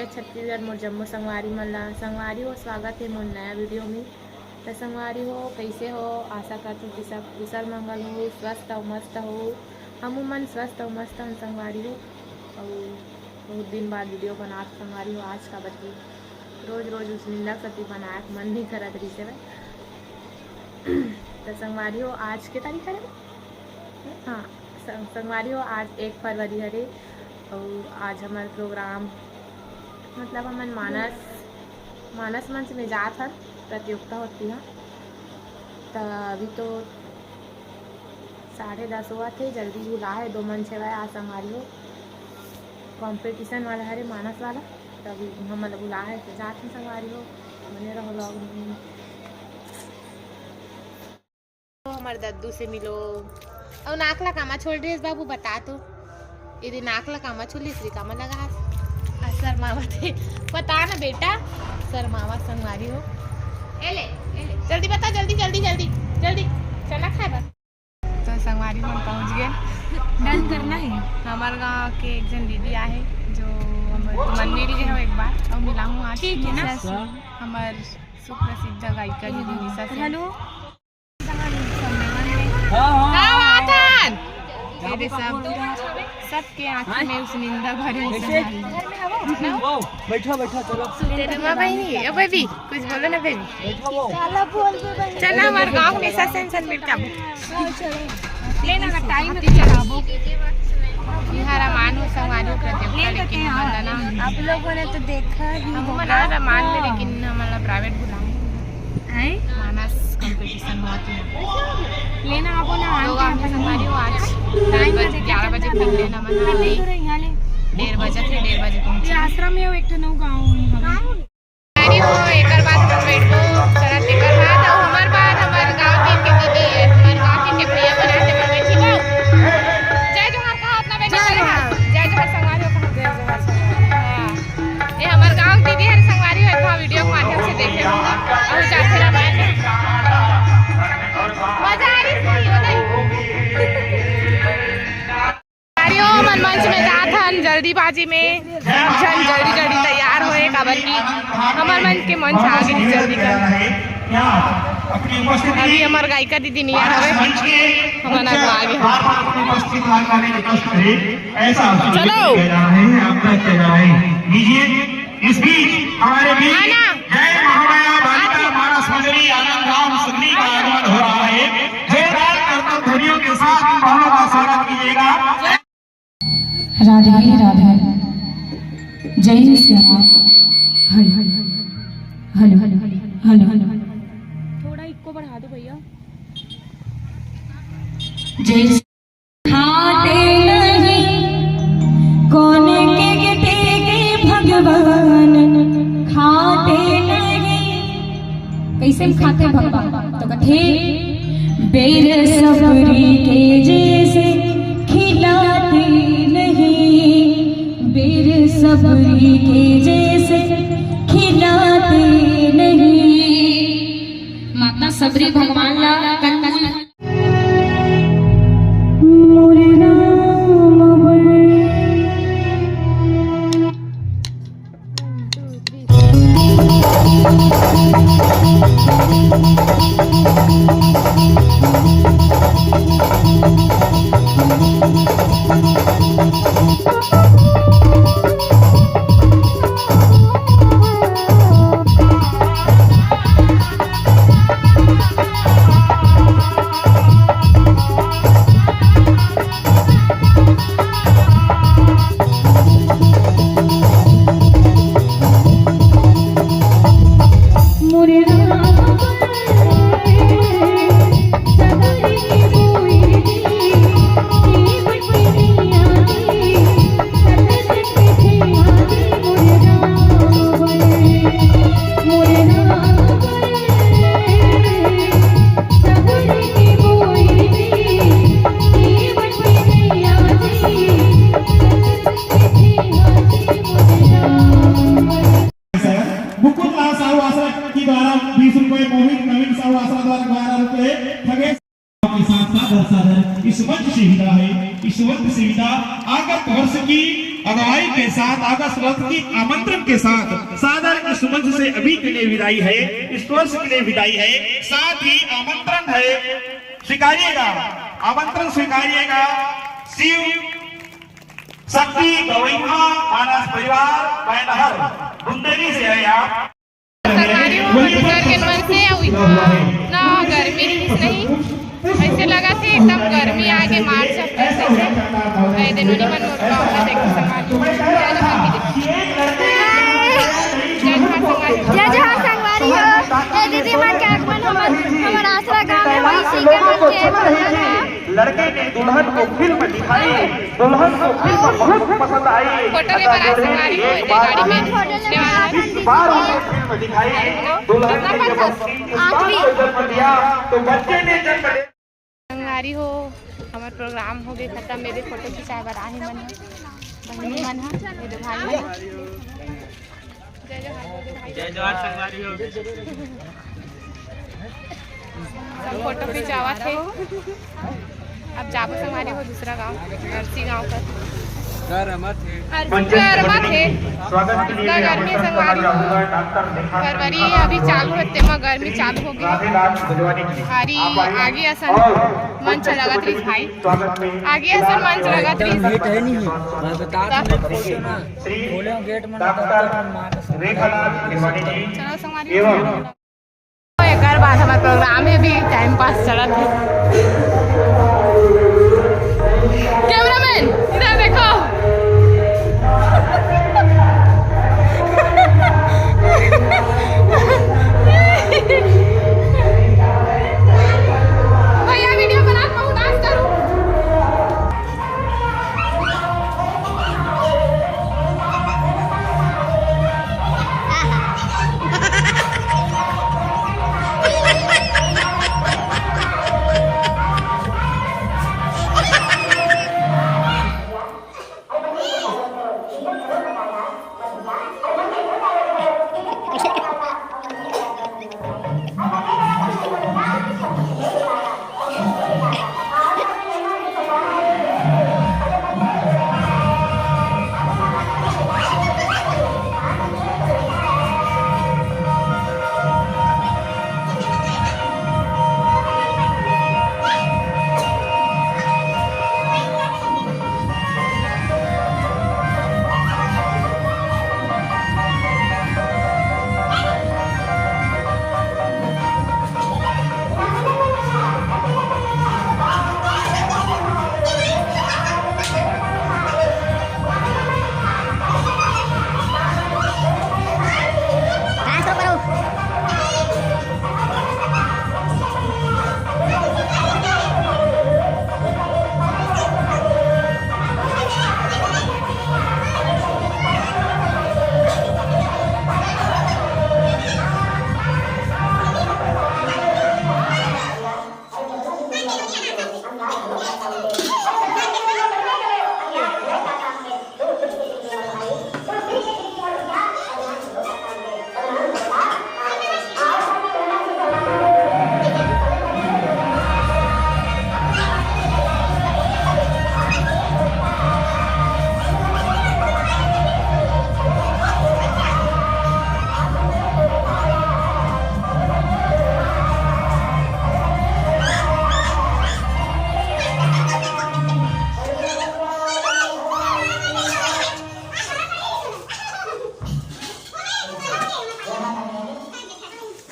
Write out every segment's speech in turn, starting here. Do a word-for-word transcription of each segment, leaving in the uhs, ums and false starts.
छत्तीसगढ़ मोर जम्मो संगवारी मन ला। संगवारी हो, स्वागत हे मोर नया वीडियो में। त संगवारी हो, कइसे हो? आशा करथों कि सब कुशल मंगल हो, स्वस्थ हो, मस्त हो। हमू मन स्वस्थ हो, मस्त हन संगवारी हो। अउ बहुत दिन बाद वीडियो बनात संगवारी हो आज, काबर कि रोज रोज उसनिंदा कति बनाए के मन नइ करत रहिस हवय। त संगवारी हो, आज के तारीख हरे? हाँ, सं-, संगवारी हो, आज एक फरवरी हरे अउ आज हमर प्रोग्राम, मतलब हमन मानस, मानस मंच में जात हन, प्रतियोगिता होती है। त अभी तो साढ़े दस होवत हे, जल्दी बुला हे, दो मंच हवय आज संगवारी हो, कॉम्पिटिशन वाला हरे मानस वाला, त अभी हमन ला बुला हे, त जात हन संगवारी हो, बने रहो vlog में। तो हमर दद्दू से मिलो। अउ नाक ला कामा छोल रहिस बाबू, बता तो। एदे नाक ला कामा छोलिस रे, कामा लगास? आ, शर्मावत हे। बता ना बेटा, शर्मावा संगवारी हो। ए ले, ए ले। जल्दी बता, जल्दी, जल्दी, जल्दी, जल्दी। चना खाए बर। तो संगवारी मन पहुंच गए। डन करना है। हमर गांव के एक जन दीदी आहे, जो हमर मन मिल गए हो एक बार, अउ मिलाहूं आज। ठीक है ना? हमर सुप्रसिद्ध गायिका दीदी निशा से। हेलो। हाँ, हाँ, हाँ, हाँ। ये दे सब, सबके आँख में उसनिंदा भरे हुए कैसे? आओ, बैठो, बैठो, चलो। तेरे माँ बहनी, ओ बेबी, कुछ बोलो ना बेबी। बैठो वो। चला, हमारे गाँव में ससन सन मिलता है। लेना का टाइम है, चलाबो। बिहारा मानव संगवारी प्रतियोगिता, लेकिन हमन ला ना, आप लोगों ने तो देखा ही हम होगा। मना रमान में, लेकिन हमन ला प्राइवेट बुलाए। हैं? मानस कॉम्पिटिशन बहुत ही। लेना आपो ना, दो आम के संगवारी हो आज। टाइम दस बजे, ग्यारह बजे तक लेना मना है। यहाँ ले। डेढ़ बजे थे, डेढ़ बजे पहुंचे। ये आश्रम में हो, एक ठो नौ गाँव में हवे। अरे हो, एकर बाद हम बैठबो, शरद एकर बाद, अउ हमर बाद हमर गाँव के, के दीदी है, हमर गाँव के, के भैया बना दे, बैठी हो। जय जोहार कहा अपना बेटा, जय जोहार। जय जोहार संगवारी हो, कहा। जय जोहार संगवारी। हाँ। ये हमर गाँव के दीदी हर संगवारी हो, एक वीडियो के माध्यम से देखे होंगे। अउ जाथे रामायण में। मजा आ रही थी, बताई। अरे ओ मन मंच में जात हन जल्दीबाजी में, सब झन जल्दी जल्दी तैयार होए, काबर कि हमर मंच के मंच आगे नहीं जल्दी कर। अभी हमर गायिका दीदी नहीं आए हवे, हमन आगू आगे हन। चलो। इस बीच हमारे बीच आना। जय महामाया बालिका मानस मंडली आनंद धाम सिवनी का आगमन हो रहा है। जोरदार करतब ध्वनियों के साथ इन बहनों का स्वागत कीजिएगा। राधे राधे। जय Shri Ram. Hello, hello, hello, hello. थोड़ा इको बढ़ा दो भैया। जय खाते नहीं, कौन के के देखे भगवान, खाते नहीं। कैसे खाते भगवान? तो कथे, बेर सबरी के जैसे खिलाते नहीं, बेर सबरी के जैसे खिलाते नहीं। माता सबरी भगवान ला कंदमूल मुकुंद लाल साहू आसरा के द्वारा बीस रुपए, मोहित नवीन साहू आसरा द्वारा बारह रुपए, खगेश के साथ साथ सादर इस मंच से विदा है। इस मंच से विदा अगस्त वर्ष की अगुवाई के साथ, अगस्त वर्ष की आमंत्रण के साथ सादर इस मंच से अभी के लिए विदाई है। इस वर्ष के लिए विदाई है, साथ ही आमंत्रण है, स्वीकारिएगा, आमंत्रण स्वीकारिएगा। शिव शक्ति गवैया मानस परिवार बैनहर बुंदेली से है आप। संगवारी हो, हमर घर के मन से अउ इतना गर्मी रहिस नहीं, ऐसे लगा थे एकदम गर्मी आगे मार्च अप्रैल जैसे। ए दे नोनी मन मोर पाँव ला देखो संगवारी हो। जय जोहार संगवारी हो। जय जोहार संगवारी हो। ए दीदी मन के आगमन हमर, हमर आसरा गांव में होइस, इकर मन के आगमन ह। लड़के ने दुल्हन को फिल्म दिखाई, दुल्हन को फिल्म बहुत पसंद आई। फोटो ले बर आए संगवारी हो, एक बार गाड़ी में। इस बार उन्हें फिल्म दिखाई, दुल्हन ने जब इस बार को जन्म दिया तो बच्चे ने जन्म ले संगवारी हो, हमर प्रोग्राम हो गए खत्म। मेरे फोटो खिंचाए बर आही मन ह, बहिनी मन ह, मेरे भाई मन ह। जय जोहार संगवारी हो। सब फोटो खिंचावत हे। अब जाबो संगवारी हो दूसरा गांव, अरसी गांव कर। घर मत हे। अरसी घर मत हे। इतना गर्मी संगवारी हो। फरवरी अभी चालू हे, तेमा गर्मी चालू हो गई। भारी आगे असन मंच लगत रहिस भाई, आगे असन मंच लगत रहिस। गेट है नहीं, मैं बता दूं, फोटो ना। श्री डॉक्टर रेखालाल निरवानी जी एवं एकर बाद हमर प्रोग्राम हे, अभी टाइम पास चलत हे। कैमरामैन, इधर देखो। भैया, वीडियो बना, कहूँ डांस करूँ।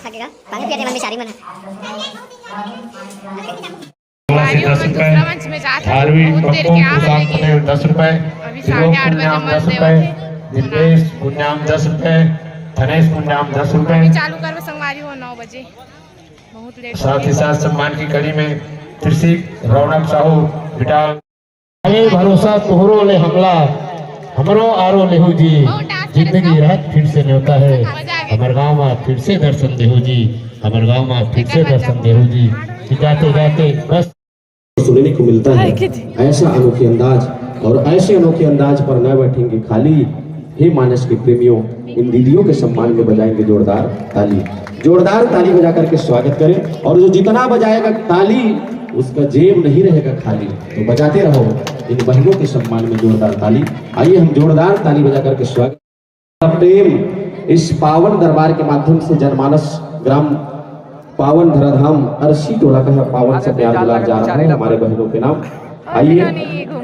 आगे का? पानी पिया दे, मन बिचारी मन है। आगे। संगवारी हो, मैं दूसरा मंच में जात हूँ। धारवी बहुत देर के आ हवे गे। दस रुपए। अभी साढ़े आठ बजे मंच देवत हे। दीपेश पुन्याम दस रुपए, धनेश पुन्याम दस रुपए। अभी चालू करबे संगवारी हो नौ बजे। बहुत लेट हो गया। साथ ही साथ सम्मान की कड़ी में कृषि रौनक साहू बिटाल। आगे भरोसा तोहरो ले हमला, हमरो आरो लेहू जी। बहुत डांस करे जिंदगी सब। रात फिर से न्योता है। मजा आ गया। हमर गांव में फिर से दर्शन देहू जी, हमर गांव में फिर से दर्शन देहू जी। कि जाते जाते बस सुनने को मिलता है ऐसा अनोखे अंदाज, और ऐसे अनोखे अंदाज पर न बैठेंगे खाली। हे मानस के प्रेमियों, इन दीदियों के सम्मान में बजाएंगे जोरदार ताली। जोरदार ताली बजा करके स्वागत करें, और जो जितना बजाएगा ताली उसका जेब नहीं रहेगा खाली। तो बजाते रहो इन बहनों के सम्मान में जोरदार ताली। आइए, हम जोरदार ताली बजा करके स्वागत प्रेम इस पावन दरबार के माध्यम से जनमानस ग्राम पावन धराधाम अरसी टोला का है पावन से प्यार दुलार जा रहा है हमारे बहनों के नाम। आइए,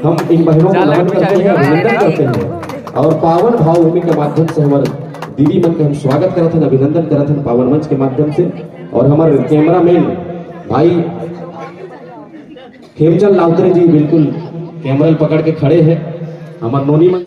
हम इन बहनों को नमन करते हैं, अभिनंदन करते हैं और पावन भावभूमि के माध्यम से हमारे दीदी मन के हम स्वागत करत हन, अभिनंदन करत हन पावन मंच के माध्यम से। और हमारे कैमरामैन भाई खेमचंद लाउतरे जी बिल्कुल कैमरा पकड़ के खड़े हैं, हमारे नोनी मन